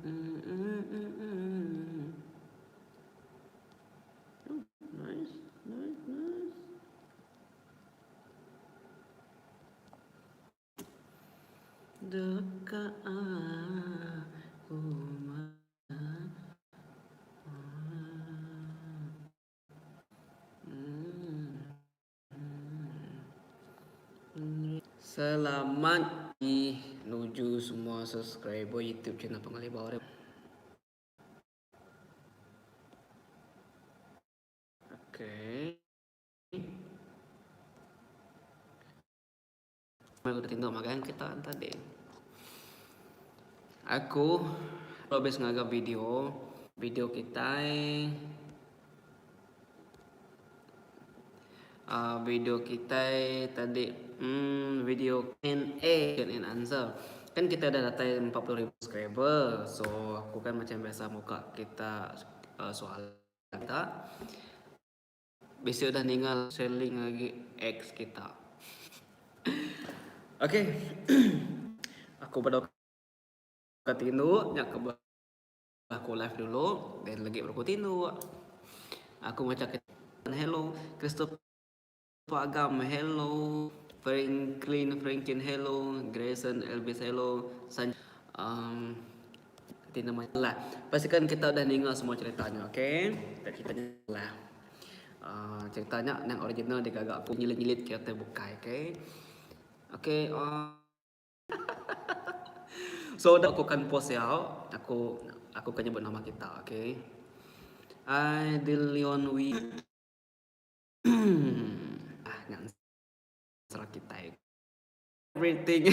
Oh, nice, nice, nice. Deka aku Selamat pagi nuju semua subscriber YouTube channel Pengalih Bawar. Okay. Aku tinduk magang kita tadi. Aku habis ngaga video, video kitai uh, video kitai tadi hmm, video Q&A and answer. Kan kita dah datai 40,000 subscriber. So aku kan macam biasa muka kita uh, soalan kita. Bisi udah ninga selling agi ex kita. Ok. Aku bedau ka tinduk nya ke aku live dulu then lagi baru aku tinduk. Aku macha hello Christopher Agam hello Franklin Franklin hello Grayson Elvis hello San um, Ti nama lah. Pastikan kita udah ninga semua cerita nya, okey? Kita cerita nya lah. Uh, cerita nya nang original digaga aku nyilit-nyilit ke utai bukai, okey? Okey, uh, so dah aku kan post ya, aku aku kan nyebut nama kita, okey? I the Leon We ah, nya serah kita. Everything.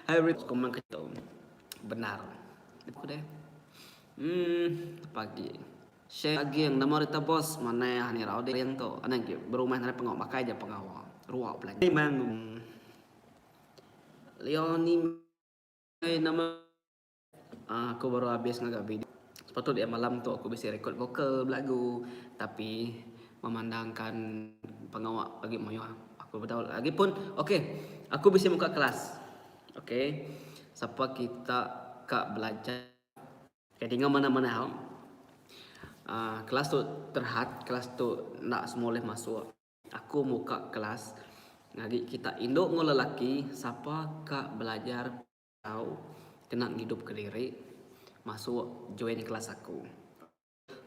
Hybrid kumang ketu. Benar. Aku deh. Pagi. Share lagi yang nama rita bos mana ya ni rau yang tu. Anang ke berumah nare pengok makai je pengawa. Ruak belanja. Memang Leonie nama aku baru habis ngaga video. Sepatut dia malam tu aku bisi record vokal belagu tapi memandangkan pengawa agi mayuh aku bedau lagi pun okey aku bisi muka kelas okey sapa kita ka belajar okay, dinga mana-mana hal uh, kelas tu terhad kelas tu enda semua boleh masuk aku muka kelas ngagi kita indu enggau lelaki sapa ka belajar tau kena ngidup kediri masuk join kelas aku.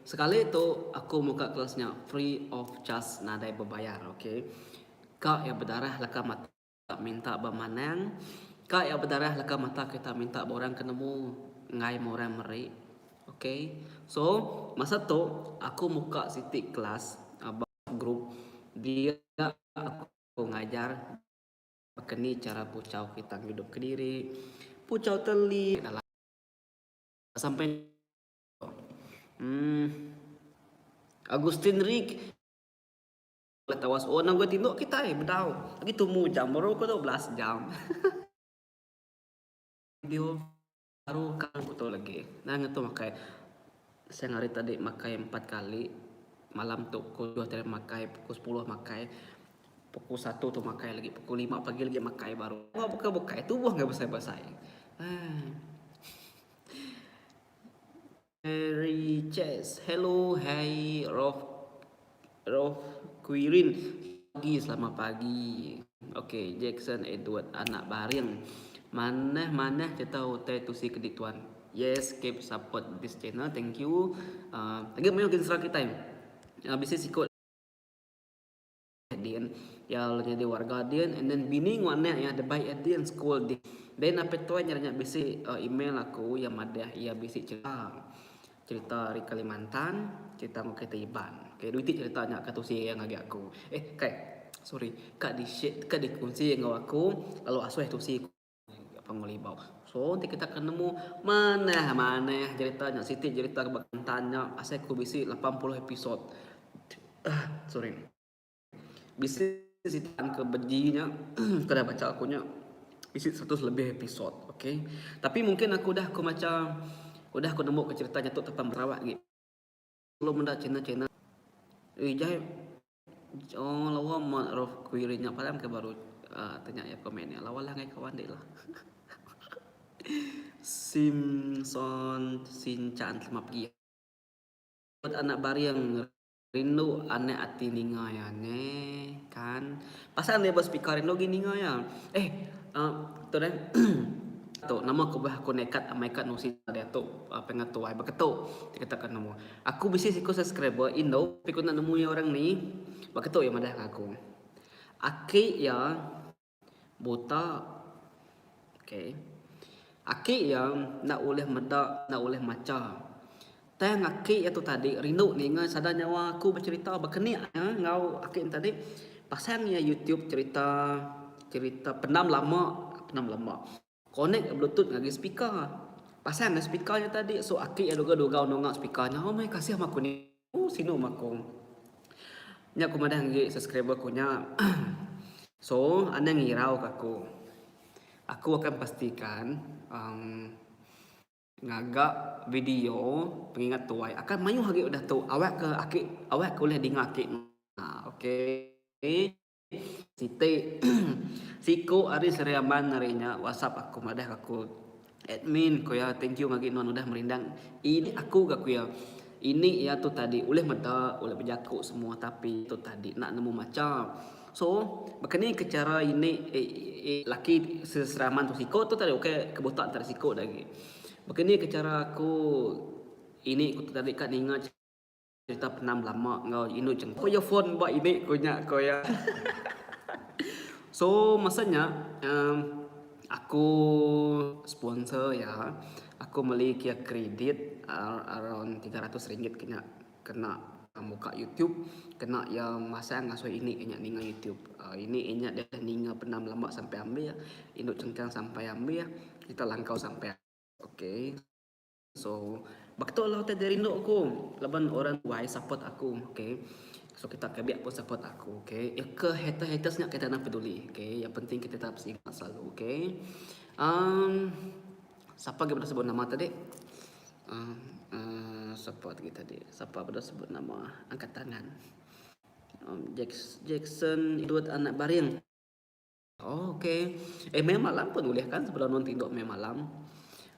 Sekali tu aku muka kelas nya free of charge nadai bebayar ok. Ka iya bedarah leka mata minta ba manang, ka iya bedarah leka mata kita minta ba orang ke nemu enggai meh orang meri ok. So masa tu aku muka siti kelas ba group dia aku ngajar baka ni chara puchau kita ngidup kediri, puchau teli dalam sampai Hmm. Agustin Rick tawas oh nang gue tinduk kita eh bedau. Lagi tumu jam baru ko 12 jam. Video baru kan aku tu lagi. Nah ngetu makai. Saya hari tadi makai empat kali. Malam tu pukul 2 tadi makai, pukul 10 makai. Pukul 1 tu makai lagi, pukul 5 pagi lagi makai baru. Buka buka bukai tubuh nggak besai-besai. Ah. Harry Chess. Hello, hi Rolf Rolf Quirin. Pagi, selamat pagi. Okay, Jackson Edward anak baring. Manah manah cerita utai tusi ke tuan. Yes, keep support this channel. Thank you. Lagi mayuh genera kitai. Bisi sikut din ya lalu nyadi warga din and then bini enggau anak iya debai iya din school din. Then apai tuai nya nya bisi email aku iya madah iya bisi cerita cerita ari Kalimantan cerita enggau kereta Iban. Okay dua iti cerita nya ka tusi iya ngagai aku. Eh kai sorry ka di share ka dikunsi enggau aku lalu asuh tusi ku Pangulibau. So enti kita ke nemu manah manah jerita nya siti jerita ke ba Kelantan nya asai ku bisi 80 episod. Ah sorry. Bisi siti ke beji nya ke dah bacha aku nya bisi 100 lebih episod okay. Tapi mungkin aku udah aku macha udah aku nemu ke cerita nya tu tentang Sarawak agi. Belum meda channel-channel. Ui jai Oh lawa mat roh query nya padam ke baru uh, tanya ya komen ya. Lawa lah ngai kawan dik lah. Simson Sinchan selamat pagi. Anak baring rindu anak ati ninga iya neh kan. Pasal enda ba speaker rindu agi ninga iya. Eh tu deh tu nama kebuah aku nekat amai ka nusi diatu penga tuai baka tu ti kata ka nemu. Aku bisi siku subscriber indu tapi ku enda nemu iya orang ni baka tu iya madah ka aku. Aki iya Buta. Okay. Aki iya enda ulih meda, enda ulih macha. Tang aki iya tu tadi rindu ninga sada nyawa aku becherita baka ni enggau aki ne tadi pasang iya youtube cherita cherita pendam lama pendam lama. Connect bluetooth ngagai speaker. Pasang ngagai speaker nya tadi so aki iya dugau-dugau nunga speaker nya. Oh meh kasih meh aku ni. Sinu meh aku. Nya ku madah ngagai subscriber ku nya. So anang ngirau ka aku. Aku akan pastikan uhh ngaga video pengingat tuai akan mayuh agi udah tu awak ke aki awak ke ulih dinga aki. Okay. Siti siku ari Sri Aman ari nya whatsapp aku madah aku admin ku iya thank you agi nuan udah merindang ini aku ga ku iya ini iya tu tadi ulih meda ulih bejaku semua tapi tu tadi enda nemu macha so baka ni ke chara ini laki Sri Aman tu siku tu tadi ukai ke buta entara siku da agi baka ni ke chara aku ini ku tu tadi ka ninga. Cerita penam lama enggau indu jengkau. Ko earphone ba ini ko nya ko iya. So masa nya uhh aku sponsor iya aku meli kia kredit around 300 ringgit ke nya kena muka youtube kena iya masang ngasuh ini inya ninga youtube. uhh Ini inya deh ninga penam lama sampai ambih indu chengkang sampai ambih cerita langkau sampai okay. So baka tu lah utai da rindu aku laban orang tuai support aku okay. So kita ke biak pun support aku okay. Ya ke hater haters nya kita anang peduli okay. Yang penting kita tetap sigat selalu okay. Um sapa agi beda sebut nama tadi um um sapa agi tadi sapa beda sebut nama angkat tangan um Jackson Edward anak Baring. Oh ok. Eh maya malam pun ulih kan sebedau nuan tinduk maya malam.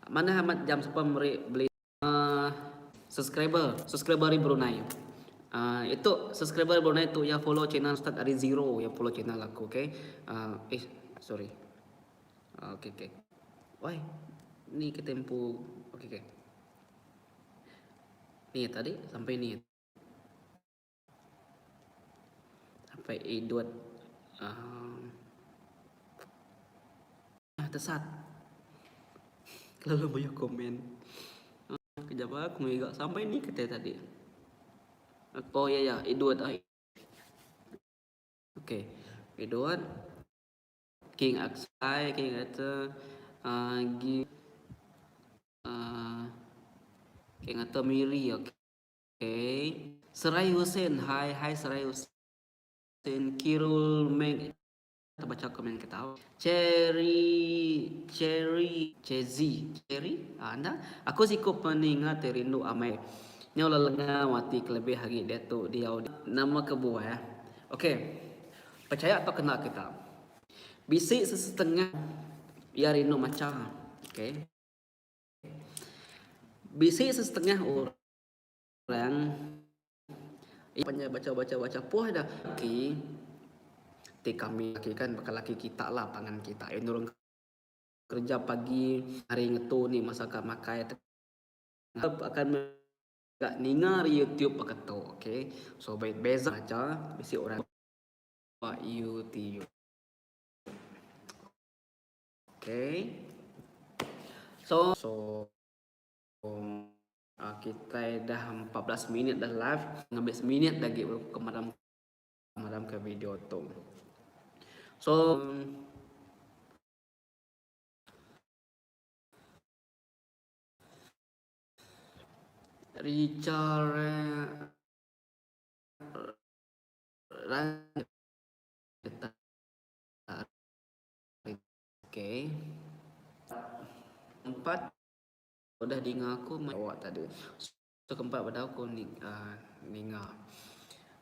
Manah amat jam sapa meri beli uh, subscriber, subscriber ari Brunei. Itu subscriber Brunei tu ya follow channel start ari zero ya follow channel aku ok. Eh sorry. Ok ok. Wai ni kita empu ok ok. Ni tadi sampai ni. Sampai Edward uhh tesat kelalu mayuh komen. Kejap ah aku ngiga sampai ni kitai tadi. Oh ya ya Edward ah. Okey Edward King Aksai King Arthur uhh gi uhh King Arthur Miri okey. Okay. Serai Hussein, hai hai Serai Hussein, Kirul Meg, terbaca komen kita. Cherry, Cherry, Chezi, Cherry, ah, anda. Aku siku peninga ti rindu amai. Nyau lelengau ati kelebih agi diatu diau nama kebuah eh. Okey. Percaya atau kena kita. Bisi sesetengah iya rindu macha. Okey. Bisi sesetengah orang iya bacha bacha bacha puh ida laki ti kami laki kan baka laki kita lah pangan kita iya nulung kerja pagi hari ngetu ni masa ka makai akan mega ninga ari youtube baka tu okay so beza aja bisi orang ba youtube. Okay. So, so uh, kita dah 14 minit dah live. Ngambil seminit lagi baru ke madam madam ke video tu. So, Richard Okay. Empat udah dinga aku awak tadi. So keempat bedau aku ni, uh, ninga.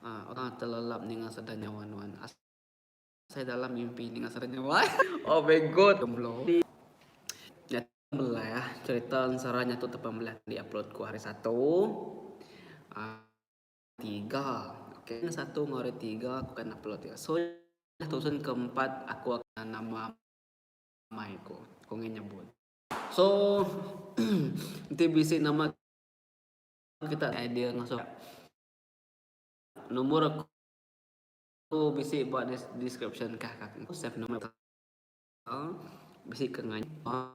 Uh, terlelap ninga sada nyawa nuan. Saya dalam mimpi ninga sada nyawa. Oh my god. Gemlo. Belah cerita ensera nya tu tepan belah di upload ku hari satu tiga ok satu enggau hari tiga aku akan upload iya so tusun ke empat aku akan nama amai ku ku ngai nyebut so enti bisi nama kita idea ngasuh nombor aku bisi ba description kah aku save nombor Bisi ke nganyau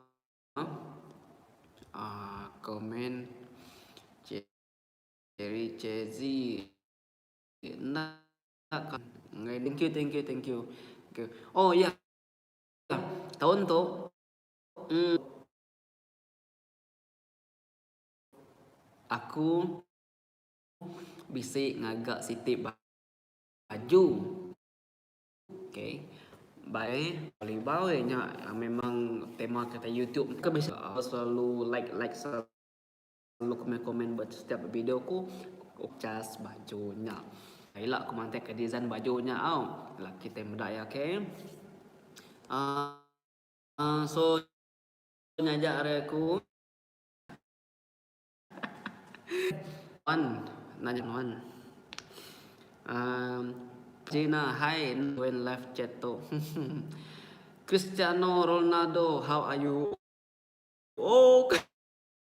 aaa komen Cherry Chezzy enda ka enggai thank you thank you thank you oh iya taun tu emm aku bisi ngaga siti baju. Okay. Bai libau iya nya memang tema kita YouTube ke bisi selalu like like selalu komen komen ba setiap video ku cas baju nya. Ila ku mantai ke design baju nya au. Ila kitai meda iya okay. Aaa so nya aja ari aku. Nuan nanya nuan. Um Gina hi join live chat tu. Cristiano Ronaldo how are you? Oh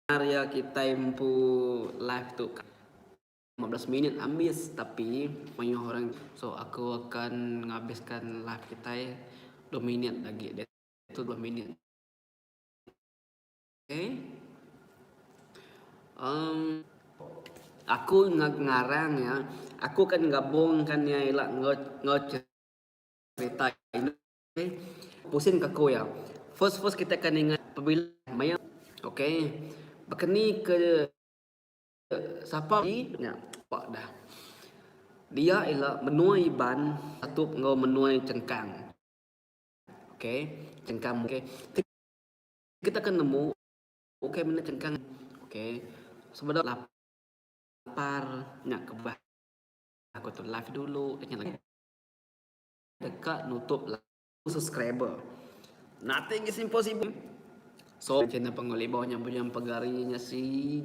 karya kitai empu live tu 15 minit ambis tapi mayuh orang so aku akan ngabiskan live kitai 2 minit lagi diatu 2 minit. Okay. Um, aku ngarang ya. Aku kan gabungkan ya ila enggau enggau cerita ini. Okay. Pusing ke aku ya. First first kita akan ingat apabila maya okay. Bekeni ke sapa nya pak dah. Dia ila menua Iban satu enggau menua Chengkang. Okay, Chengkang okay. Kita ke nemu ukai menda chengkang ok sebedau lapar nya kebah aku tu live dulu nya lagi deka nutup subscriber nothing is impossible so channel pengulih bau nya bujang pegari nya si.